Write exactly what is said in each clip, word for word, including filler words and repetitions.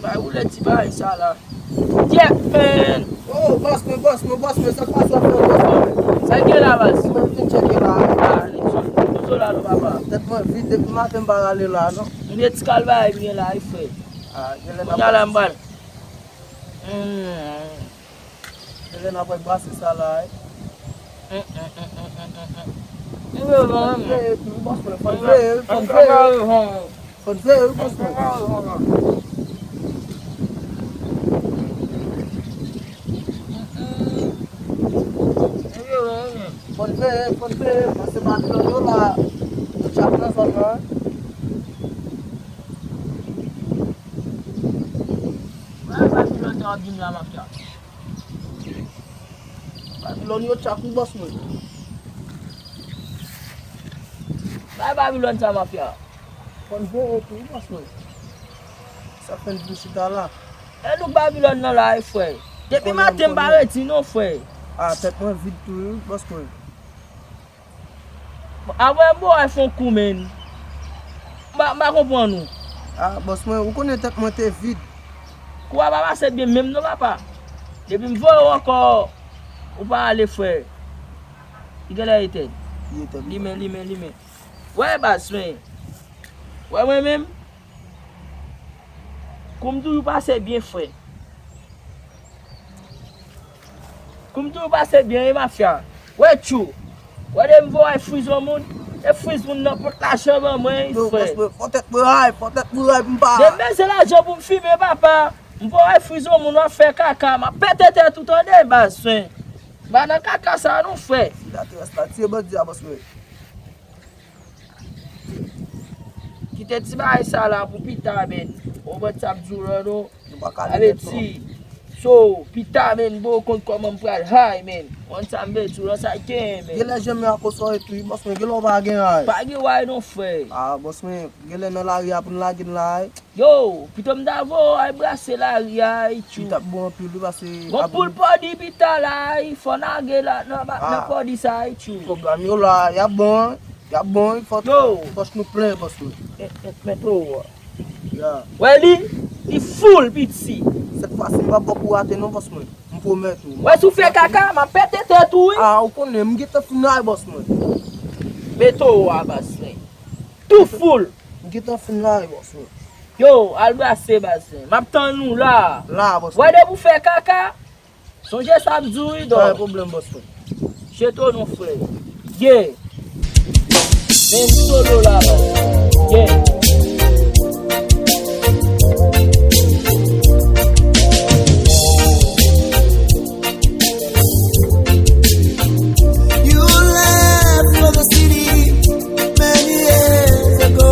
Bay woule ti bagay sa la. Yep, man! Oh, bòs mwen, bòs mwen, bòs mwen, sa k pase w ap fè, bòs mwen? Sa k gen la, baz? Mwen vin tcheke la. Ah, nou sot, nou sot la, non, papa. Tèt mwen vid, depi maten m pa rale la, non. M gen ti kal bagay m gen la, wi, frè. Ah, genlè n ap... Kounye a la, m pral. Hmm. Genlè n ap wè brase sa la, wi. Hmm, hmm, hmm, hmm, hmm, hmm, hmm. Fòn veye tou, bòs mwen, fòn veye, fòn veye. Fòn veye wi, bòs mwen. Fòn veye, fòn veye, paske Babilòn yo la, yo tchak nan zòn nan. Bay Babilòn nan ap di m la, mafya. Babilòn yo tchak wi, bòs mwen. Bay Babilòn sa, mafya. Fòn veye tou, bòs mwen. Sa fè n vin chita la. E nou Babilòn nan la, e frè. Depi maten m pa redi non, frè. Ah, tèt mwen vid tou, wi, bòs mwen. Avan m ba w iPhone kou, menn. M pa, m pa konprann ou. Ah, bòs mwen, ou konnen tèt mwen te vid. Kou a pa pase byen menm non, papa. Depi m voye w ankò, ou pa ale, frè. Li genlè etèn. Li etèn. Limen, limen, limen. Wè, baz, men. Wè mwen menm. Kou m toujou pase byen, frè. Kou m toujou pase byen, wi, mafya. Wè, tchou. Wè, de m voye friz yon moun, e friz moun nan pot lajan ban mwen, wi, frè. Yo, bòs mwen, fò tèt mwen ray, fò tèt mwen ray pou m pa... De m bezwen lajan pou m fimen, papa. M voye friz yon moun, w ap fè kaka, m ap pete tèt ou, tande, baz, swen. M pa nan kaka sa non, frè. Si laterès la tiye bandi a, bòs mwen. Kite ti bagay sa la pou pita, menn. Ou konprann sa m di w la, non? Nou pa ka... Ale di. So, pita, menn, bon, ou konn kòman m pral high, menn. Ou konn sa m vle di w la, sa k genyen, menn. Genlè janm akoso e tou, bòs mwen, genlè w pa gen high. Pa gen high non, frè. Ah, bòs mwen, genlè nan lari a pou n lage n la, wi. Yo, pito m ta voye w al brase lari a, wi, tchou. Li t ap bon anpil, wi, pase... Gon poul pòdi pita la, wi, fò n lage la, nan, nan pòdi sa, wi, tchou. Pwogram yo la, y ap bon, y ap bon, wi, fò pòch nou plen, bòs mwen. E, e, men towo a. Ya. Wè li, li full, piti. Sèt fwa si m p ap ba w kou rate non, bòs mwen. M pwomèt ou. Wè, si w fè kaka, m ap pete tèt ou, wi. Ah, ou konnen, m gentan fin ray, bòs mwen. Men towo a, baz, men. Tou full. M gentan fin la, bòs mwen. Yo, al brase, baz mwen. M ap tann ou la. La, bòs mwen. Wè, depi w fè kaka, sonje sa m di w, wi, dò. Pa gen pwoblèm, bòs mwen. Jeto non, frè. Yeah. Men m solo la, baz. Yeah. You left for the city many years ago.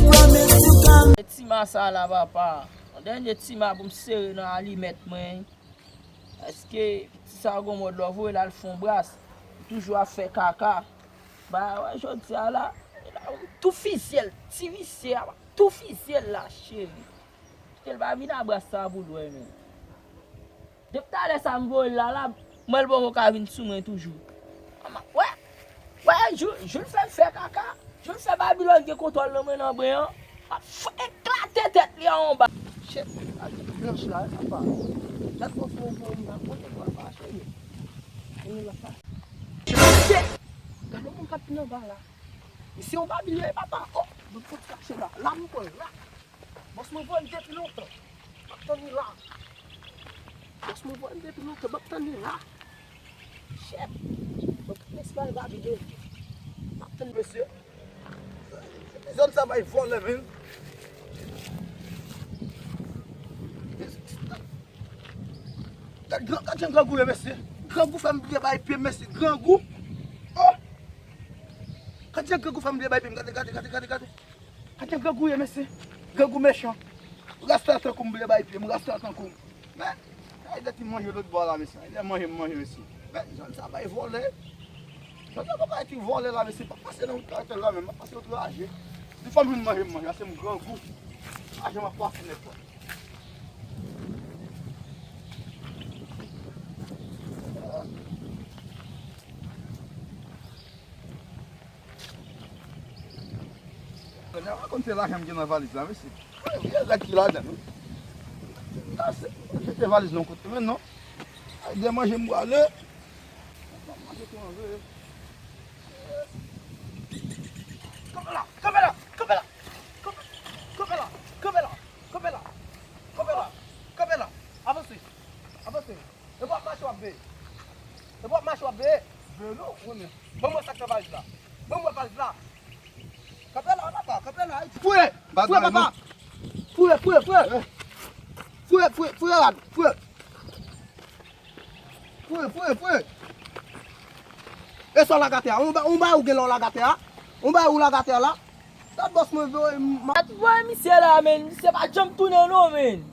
Promise to come. Tima sa la, papa. Yon dènye tima pou m sere nan alimèt mwen. Èske piti sa gon mòd lè w voye l al fè yon bras? Li toujou ap fè kaka. Ba, wè, jodi a la, tou fizye l, ti visye a, tou fizye l la, cheri. Kite l pa vin a bras sa pou l wè, men. Depi talè sa m voye l la, la, m wè l poko ka vin sou mwen toujou. Wè, wè, jou, jou l fè m fè kaka, jou l fè Babilòn gen kontwòl nan mwen nan bren an, m ap f-, eklate tèt li anba. Shit, a tèt blanch la, wi, papa. Gad kòman fò w voye m la, kote m pral mache, men. Kounye la, pa. Shit, gad yon moun k ap vin anba la. Misye yon Babilòn, papa. Oh, m fouti kache la. La m pran la. Bòs mwen voye m depi lontan. M ap tann li la. Bòs mwen voye m depi lontan. M ap tann li la. Shit. Mwen pa espere Babilòn. M ap tann mesye. Zòn sa bay vòlè, men. Gad gran, gad jan grangou ye, mesye. Grangou fè m bliye bay pye m, mesye. Grangou. Oh! Gad jan grangou fè m bliye bay pye m. Gade, gade, gade, gade, gade. Gad jan grangou ye, mesye. Grangou mechan. Rasta tankou m bliye bay pye m, rasta tankou m. Men, ay de ti manje lòt bò la, mesye. Ay de manje m manje, mesye. Men, zòn sa bay vòlè. Zòn sa pa bay ti vòlè la, mesye. Pa pase nan wout karatèl la, men m ap pase wout raje. Di fò m vin manje m manje, pase m grangou. Raje m ap pase nèt la. Nèg la pa konn se lajan m gen nan valiz la, mesye. Vye rad ki ladan, wi. Kase, jete valiz nan kote, men non. Ay, de manje m prale. Manje tou anve. Kanpe la, kanpe la, kanpe la. Kanpe la, kanpe la, kanpe la. Kanpe la, kanpe la. Avanse, avanse. E w ap mache w ap veye. E w ap mache w ap veye. Veye non, konnen. Ban mwen sa k nan valiz la. Ban mwen valiz la. Kanpe la, papa, kanpe la. Fouye, fouye, papa. Fouye, fouye, fouye. Fouye, fouye, fouye rad, fouye. Fouye, fouye, fouye. E sa w lage atè a? On ba, on ba ou gen la w lage atè a? On ba ou lage atè a la? Gad bòs mwen voye m. Gad voye misye la, men. Misye pa janm tounen non, men.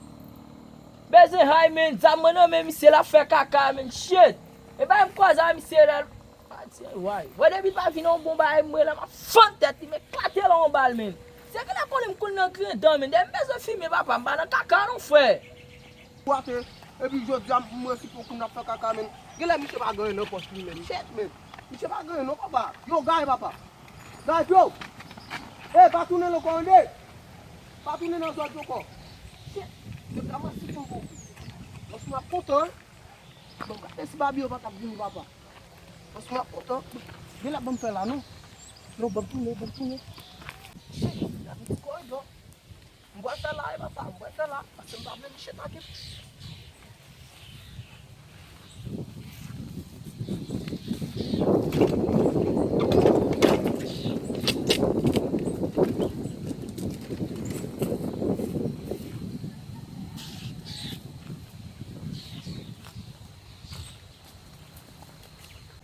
Bezwen hay, men. Zam mwen nan men misye la fè kaka, men. Shit. E bay m kwaze a misye la. Pati, way. Wè depi l pa vin yon bon bagay, mwen la, m ap fann tèt li, men eklate l yon bal, men. Se genlè konnen m konn nan grendan, men. Depi m bezwen fimen, papa, m pa nan kaka non, frè. Kwate, epi jodi a, m wè si poko n ap fè kaka, men. Genlè misye pa gen anyen nan pòch li, men. Shit, men. Misye pa gen anyen non, papa. Yo, gay, papa. Gay, yo. Ey, pa tounen l ankò, tande. Pa tounen nan zòn ankò. Shit. Se kama si fon bon. Paske m ap kontan, wi. Bon, gade si Babi yo pa t ap vini, papa. Paske m ap kontan. Genlè ban m fè la, non. Non, ban m tounen, ban m tounen. Shit, gade ti koridò. M pral fè la, e papa, m pral fè la. Paske m pa vle misye take m.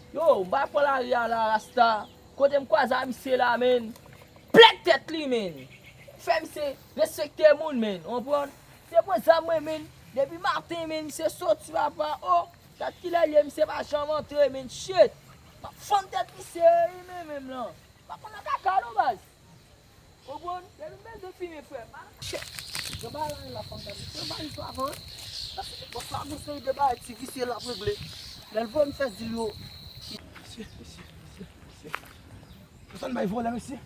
Yo, m pa pran lari a la, rasta. Kote m kwaze a misye la, men. Plèk tèt li, men. Fè misye respekte moun, men. Ou konprann? Misye pran zam mwen, men. Depi maten, men, misye soti, papa. O, gad kilè l ye, misye pa janm antre, men. Shit. M ap fann tèt misye, wi, men, menm lan. M pa konn nan kaka, non, baz. Ou konprann? Depi m bezwen fimen, frè, pa. Shit. Jan bagay la ye la, fanm, gade. Jan bagay la avan, wi. Paske bòs la gon seri de bagay ti visye l ap regle. Lè l voye m fè zil yo. Mesye, mesye, mesye, mesye. Pèsonn bay vòlè, mesye.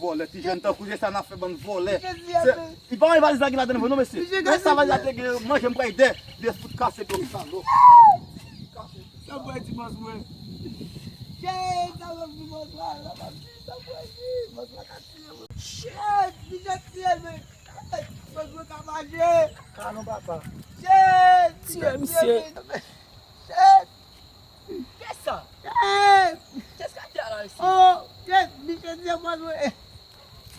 Vòlè, ti jèn tankou se sa n ap fè, bann vòlè. Li pa wè valiz la gen ladan vre non, mesye. Lè sa valiz la te gen, manje m pral de, de fout kase do salo. Sa m pral di bòs mwen. Shit, sa m pral di bòs la, sa m pral di, sa m pral di, bòs la ka tiye mwen. Shit, li jèt tiye mwen. Bòs mwen ka mache. Ka non, papa. Shit, li jèt tiye mwen. Shit. Kisa? Shit. Kisa k ap fè la isi? Oh, shit, misye tiye bòs mwen.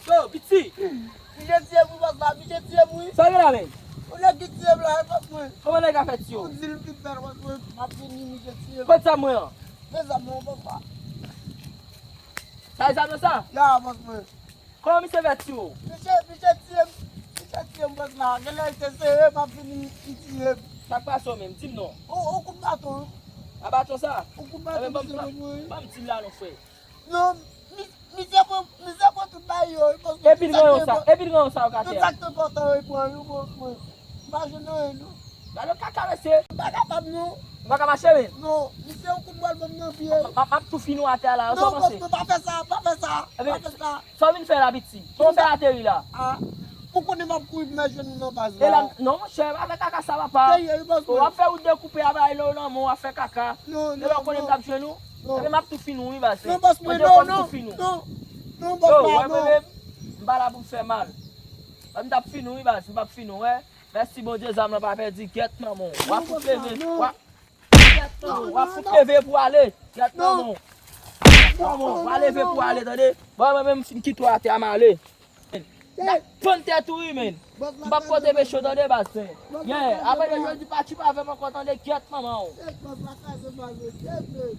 Yo, piti. Misye tiye m wi, bòs la, misye tiye m wi. Sa gen la menm? Yon nèg ki tiye m la, e bòs mwen. Kòman nèg la fè tiye w? Yon zil m fin fè, bòs mwen. M ap vini, misye tiye m. Kot zam mwen an? Men zam mwen, bòs la. Sa e zam nan sa? Ya, bòs mwen. Kòman misye fè tiye w? Misye, misye tiye m. Misye tiye m, bòs la. Genlè l te sere, m ap vini, li tiye m. Sa k pase w menm? Di m non. Yon, yon kout baton. A baton sa? Yon kout baton, misye ban mwen. Ban m di l la non, frè. Non, mi-, misye pran, misye pran tout bagay yo, wi, paske epi l ranyon sa, epi l ranyon sa yo k atè a. Tout sa k te enpòtan yo, li pran yo, bòs mwen. M pa jwenn anyen, non. Gade kaka, mesye. M pa kapab, non. Ou pa ka mache, men? Non, misye yon kout bal ban m nan pye. M, m, m ap tou fini w atè a la, sa w panse? Non, bòs mwen, pa fè sa, pa fè sa, pa fè sa. Sa w vin fè la, piti? Kòman w fè ateri la? Ah, ou konnen m ap kouri pou m al jwenn ou nan baz la. E la, non, monchè, pa fè kaka sa, papa. Serye, wi, bòs mwen. W ap fè wout dekoupe a, bay lè w nan men w ap fè kaka. Non, non, non. E lè w konnen m t ap jwenn ou? Non. Ebyen, m ap tou fini w, wi, baz. Non, bòs mwen, non, non. Non, non, bòs la, non. Yo, wè, mwen menm, m pa la pou m fè mal. M t ap fini w, wi, baz, m p ap fini w, wè. Mèsi Bondye, zam nan pa pèdi, gèt manman w. W a fout leve, w a, gèt manman w, w a fout leve pou ale, gèt manman w. Gèt manman w, w a leve pou ale, tande. Bon, mwen menm, m fin kite w atè a, m ale. Fann tèt ou wi, men. M p ap pote peche w tande, baz. Yeah, apre de jodi, pa tchip avè m ankò tande, gyèt manman w. Bòs la kraze bal yo, tèt, men.